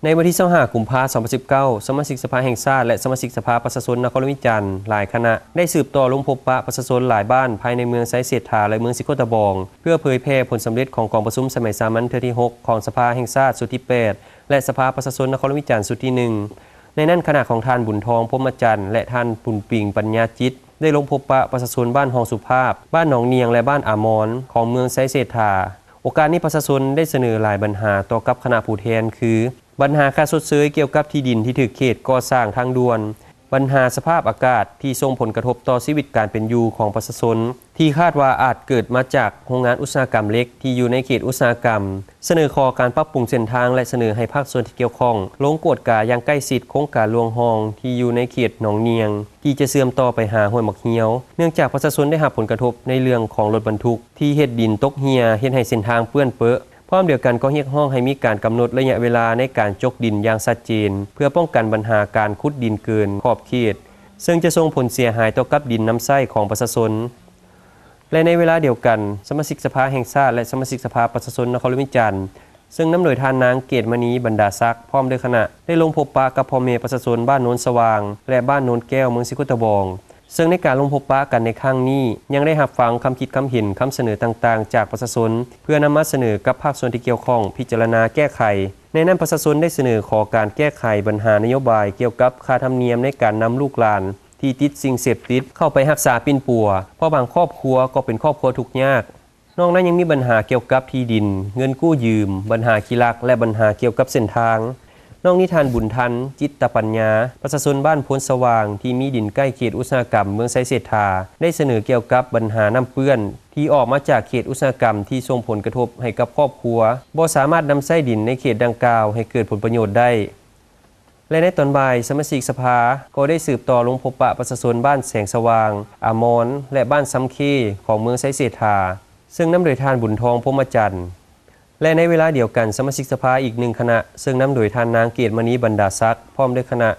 ໃນວັນທີຊາວຫ້າ ກຸມພາ ສອງພັນສິບເກົ້າ ສະມາຊິກສະພາແຫ່ງຊາດ ແລະ ສະມາຊິກສະພາປະຊາຊົນນະຄອນຫຼວງວຽງຈັນ ຫຼາຍຄະນະ ໄດ້ສືບຕໍ່ລົງພົບປະປະຊາຊົນຫຼາຍບ້ານພາຍໃນເມືອງໄຊເສດຖາ ແລະ ເມືອງສິໂຄຕະບອງ ເພື່ອເຜີຍແຜ່ຜົນສຳເລັດຂອງກອງປະຊຸມສະໄໝສາມັນເທື່ອທີຫົກ ຂອງສະພາແຫ່ງຊາດຊຸດທີແປດ ແລະ ສະພາປະຊາຊົນນະຄອນຫຼວງວຽງຈັນຊຸດທີໜຶ່ງ. ໃນນັ້ນ ຄະນະຂອງທ່ານ ບຸນທອງ ພົມມະຈັນ ແລະ ທ່ານ ປຸນປິງ ປັນຍາຈິດ ໄດ້ລົງພົບປະປະຊາຊົນບ້ານຮ່ອງສຸພາບ, ບ້ານໜອງນຽງ ແລະ ບ້ານອາມອນ ຂອງເມືອງໄຊເສດຖາ. ໂອກາດນີ້ ປະຊາຊົນໄດ້ສະເໜີຫຼາຍບັນຫາຕໍ່ກັບຄະນະຜູ້ແທນ ຄື ບັນຫາຄ່າຊົດເຊີຍກ່ຽວກັບທີ່ດິນທີ່ຖືກເຂດກໍ່ສ້າງທາງດ່ວນ, ບັນຫາສະພາບອາກາດທີ່ສົ່ງຜົນກະທົບຕໍ່ຊີວິດການເປັນຢູ່ຂອງປະຊາຊົນ ທີ່ຄາດວ່າອາດເກີດມາຈາກໂຮງງານອຸດສາຫະກຳເຫຼັກທີ່ຢູ່ໃນເຂດອຸດສາຫະກຳ, ສະເໜີຂໍການປັບປຸງເສັ້ນທາງ ແລະ ສະເໜີໃຫ້ພາກສ່ວນທີ່ກ່ຽວຂ້ອງລົງກວດກາຢ່າງໃກ້ຊິດໂຄງການລວງຮ່ອງທີ່ຢູ່ໃນເຂດໜອງນຽງ ທີ່ຈະເຊື່ອມຕໍ່ໄປຫາຫ້ວຍໝາກຮຽວ, ເນື່ອງຈາກປະຊາຊົນໄດ້ຮັບຜົນກະທົບໃນເລື່ອງຂອງລົດບັນທຸກທີ່ເຮັດດິນຕົກເຮ່ຍ ເຮັດໃຫ້ເສັ້ນທາງເປື້ອນເປິ. ພ້ອມດຽວກັນກໍຮຽກຮ້ອງໃຫ້ມີການກຳນົດໄລຍະເວລາໃນການຈົກດິນຢ່າງຊັດເຈນ ເພື່ອປ້ອງກັນບັນຫາການຂຸດດິນເກີນຂອບເຂດ ເຊິ່ງຈະສົ່ງຜົນເສຍຫາຍຕໍ່ກັບດິນນຳໃຊ້ຂອງປະຊາຊົນ. ແລະ ໃນເວລາດຽວກັນ, ສະມາຊິກສະພາແຫ່ງຊາດ ແລະ ສະມາຊິກສະພາປະຊາຊົນນະຄອນຫຼວງວຽງຈັນ ເຊິ່ງນຳໂດຍທ່ານນາງ ເກດມະນີ ບັນດາສັກ ພ້ອມດ້ວຍຄະນະ ໄດ້ລົງພົບປະກັບພໍ່ແມ່ປະຊາຊົນບ້ານໂນນສະຫວ່າງ ແລະ ບ້ານໂນນແກ້ວ ເມືອງສິໂຄຕະບອງ. ເຊິ່ງໃນການລົງພົບປະກັນໃນຄັ້ງນີ້ ຍັງໄດ້ຮັບຟັງຄຳຄິດຄຳເຫັນ, ຄຳສະເໜີຕ່າງໆຈາກປະຊາຊົນ ເພື່ອນຳມາສະເໜີກັບພາກສ່ວນທີ່ກ່ຽວຂ້ອງພິຈາລະນາແກ້ໄຂ. ໃນນັ້ນ ປະຊາຊົນໄດ້ສະເໜີຂໍການແກ້ໄຂບັນຫານະໂຍບາຍກ່ຽວກັບຄ່າທຳນຽມໃນການນຳລູກຫຼານທີ່ຕິດສິ່ງເສບຕິດເຂົ້າໄປຮັກສາປິ່ນປົວ, ເພາະບາງຄອບຄົວກໍເປັນຄອບຄົວທຸກຍາກ. ນອກນັ້ນຍັງມີບັນຫາກ່ຽວກັບທີ່ດິນ, ເງິນກູ້ຢືມ, ບັນຫາຂີ້ລັກ ແລະ ບັນຫາກ່ຽວກັບເສັ້ນທາງ. ນອກນີ້ທ່ານ ບຸນທັນ ຈິດຕະປັນຍາ ປະຊາຊົນບ້ານໂພນສະຫວ່າງ ທີ່ມີດິນໃກ້ເຂດອຸດສາຫະກຳເມືອງໄຊເສດຖາ ໄດ້ສະເໜີກ່ຽວກັບບັນຫານ້ຳເປື້ອນທີ່ອອກມາຈາກເຂດອຸດສາຫະກຳ ທີ່ສົ່ງຜົນກະທົບໃຫ້ກັບຄອບຄົວ ບໍ່ສາມາດນຳໃຊ້ດິນໃນເຂດດັ່ງກ່າວໃຫ້ເກີດຜົນປະໂຫຍດໄດ້. ແລະ ໃນຕອນບ່າຍ ສະມາຊິກສະພາກໍໄດ້ສືບຕໍ່ລົງພົບປະປະຊາຊົນບ້ານແສງສະຫວ່າງ, ອາມອນ ແລະ ບ້ານຊຳເຄ ຂອງເມືອງໄຊເສດຖາ ເຊິ່ງນຳໂດຍທ່ານ ບຸນທອງ ພົມມະຈັນ. ແລະ ໃນເວລາດຽວກັນ ສະມາຊິກສະພາອີກໜຶ່ງຄະນະ ເຊິ່ງນຳໂດຍທ່ານນາງ ເກດມະນີ ບັນດາສັກ ພ້ອມດ້ວຍຄະນະ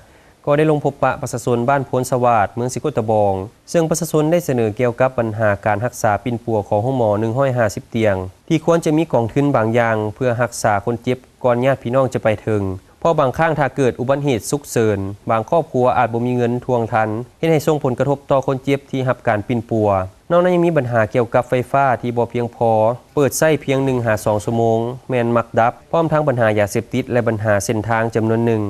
ກໍໄດ້ລົງພົບປະປະຊາຊົນບ້ານໂພນສະຫວາດ ເມືອງສິໂຄຕະບອງ ເຊິ່ງປະຊາຊົນໄດ້ສະເໜີກ່ຽວກັບບັນຫາການຮັກສາປິ່ນປົວຂອງໂຮງໝໍໜຶ່ງຮ້ອຍຫ້າສິບຕຽງ ທີ່ຄວນຈະມີກອງທຶນບາງຢ່າງເພື່ອຮັກສາຄົນເຈັບກ່ອນຍາດພີ່ນ້ອງຈະໄປເຖິງ ເພາະບາງຄັ້ງຖ້າເກີດອຸບັດເຫດສຸກເສີນ ບາງຄອບຄົວອາດບໍ່ມີເງິນທວງທັນ ເຮັດໃຫ້ສົ່ງຜົນກະທົບຕໍ່ຄົນເຈັບທີ່ຮັບການປິ່ນປົວ. ນອກນັ້ນຍັງມີບັນຫາກ່ຽວກັບໄຟຟ້າທີ່ບໍ່ພຽງພໍ, ເປີດໃຊ້ພຽງໜຶ່ງຫາສອງຊົ່ວໂມງແມ່ນມັກດັບ, ພ້ອມທັງບັນຫາຢາເສບຕິດ ແລະ ບັນຫາເສັ້ນທາງຈຳນວນໜຶ່ງ.